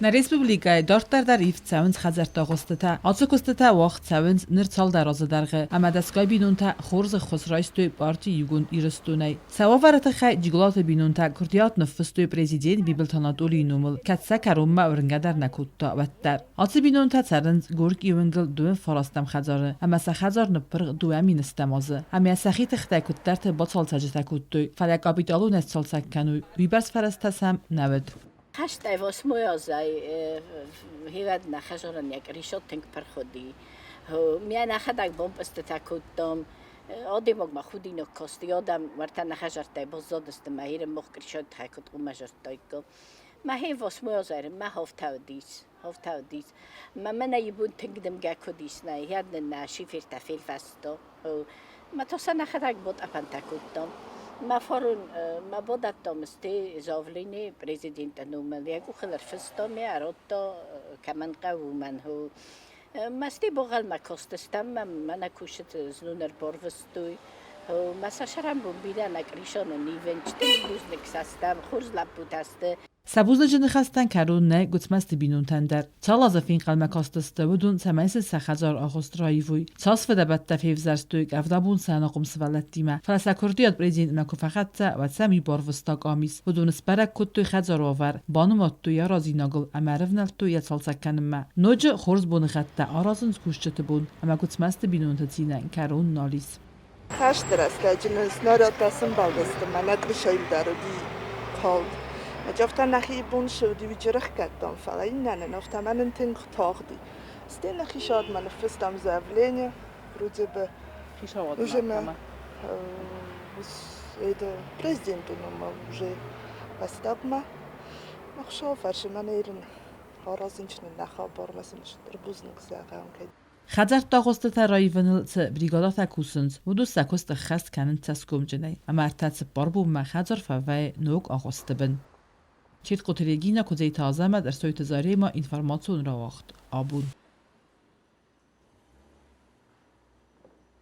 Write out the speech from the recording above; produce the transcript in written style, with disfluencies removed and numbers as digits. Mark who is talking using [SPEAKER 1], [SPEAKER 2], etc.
[SPEAKER 1] Нӕ республикӕйы дарддӕр дӕр ивд цӕуынц хӕдзӕртты агъуыстытӕ. Ацы куыстытӕ уагъд цӕуынц ныр цалдӕр азы дӕргъы, ӕмӕ дӕсгай бинонтӕ хорз ӕххуыс райстой парти Иугонд Ирыстон-ӕй. Сӕ уавӕры тыххӕй Джиголаты бинонтӕ куырдиат ныффыстой президент Бибылты Анатолийы номыл, кӕд сӕ кӕронмӕ уырнгӕ дӕр нӕ кодта, уӕддӕр. Ацы бинонтӕ цӕрынц Горькийы уынгыл дыууын фарастӕм хӕдзары, ӕмӕ сӕ хӕдзар ныппырх 2010-ӕм азы. Ӕмӕ сӕхи тыхтӕй куыддӕрты бацалцӕджытӕ кодтой, фӕлӕ капиталонӕй сцалцӕг кӕной, уыйбӕрц фӕрӕзтӕ сӕм нӕ уыд.
[SPEAKER 2] Хӕстӕй восьмой азӕй хивӕднӕ хӕзорӕн йӕ кърисо тынг пырх уыди. Мӕ нӕхӕдӕг бомбӕстытӕ кодтам. Адӕймаг ма худинаг касти, адӕм уӕртӕ нӕ хӕзӕрттӕй баззадысты, мӕ хиры мох кърисой тыххӕй куыд къуммӕ зардтаиккам. Мӕхи восьмой азӕй мӕ хафтӕ уыдис, хафтӕ уыдис. Мӕ мӕнӕ ибон тынг дымгӕ куыд ис, нӕ, йӕ нын нӕ шифертӕ фелвӕста. Ма то сӕ нӕхӕдӕг ботъӕпӕнтӕ кодтам. Мӕ фарон мӕ бадӕттам сте заявление президенты номыл. Йӕ къухыл ӕрфыста ме, ӕродта, кӕмӕн хъӕуы, уымӕн. Мӕ сте богъалмӕ кастыстӕм, мӕнӕ кусыт знон ӕрбарвыстой. Мӕ сӕ сӕрӕнбон бирӕ нӕ кърисоны нивӕнчты бузныг сӕ стӕм, хорз лӕппутӕ сты.
[SPEAKER 1] Сӕ бузныджы ныхӕстӕн кӕрон нӕй Гуыцмӕзты бинонтӕн дӕр. Цал азы фенхъӕлмӕ кастысты уыдон, цӕмӕй сын сӕ хӕдзар агъуыст раивой. Цас фыдӕбӕттӕ февзӕрстой къӕвдабон сӕ ӕнахъом сывӕллӕттимӕ, фӕлӕ сӕ куырдиат президентмӕ куы фӕхӕццӕ, уӕд сӕм уый барвыста къамис. Уыдон сбӕрӕг кодтой хӕдзары уавӕр, банымадтой йӕ аразинагыл ӕмӕ ӕрывнӕлдтой йӕ цалцӕг кӕнынмӕ. Ноджы хорз боныгъӕдтӕ аразынц кусджыты бон, ӕмӕ Гуыцмӕзты бинонты цинӕн кӕрон нал ис.
[SPEAKER 3] Хӕсты рӕстӕджы нын снарядтӕ сӕмбӕлдысты, мӕнӕ Гришайыл дӕр уыди калд. Афтӕ нӕхи бон цы уыди, уый ӕрӕхгӕдтам, фӕлӕ иннӕ нын афтӕ мӕ нын тынг тагъди. Стӕй нӕхи садмӕ ныффыстам заявление, вроде бы уже мы это президенту номыл уже фӕстагмӕ ӕхсӕв фӕрсы мӕнӕ ирын аразынчын нӕ хабармӕ сын стыр бузныг зӕгъӕм, кӕд
[SPEAKER 1] Хӕдзӕртты агъуыстытӕ раивыныл цы бригадӕтӕ кусынц, уыдон сӕ куыст ӕххӕст кӕнынц цӕсгомджынӕй, ӕмӕ 34 бонмӕ хӕдзар фӕвӕййы ног агъуысты бын. Четкъоты Регинӕ, Куыдзеты Азӕмӕт, Ӕрсойты Заремӕ, информацион рауагъд «Абон».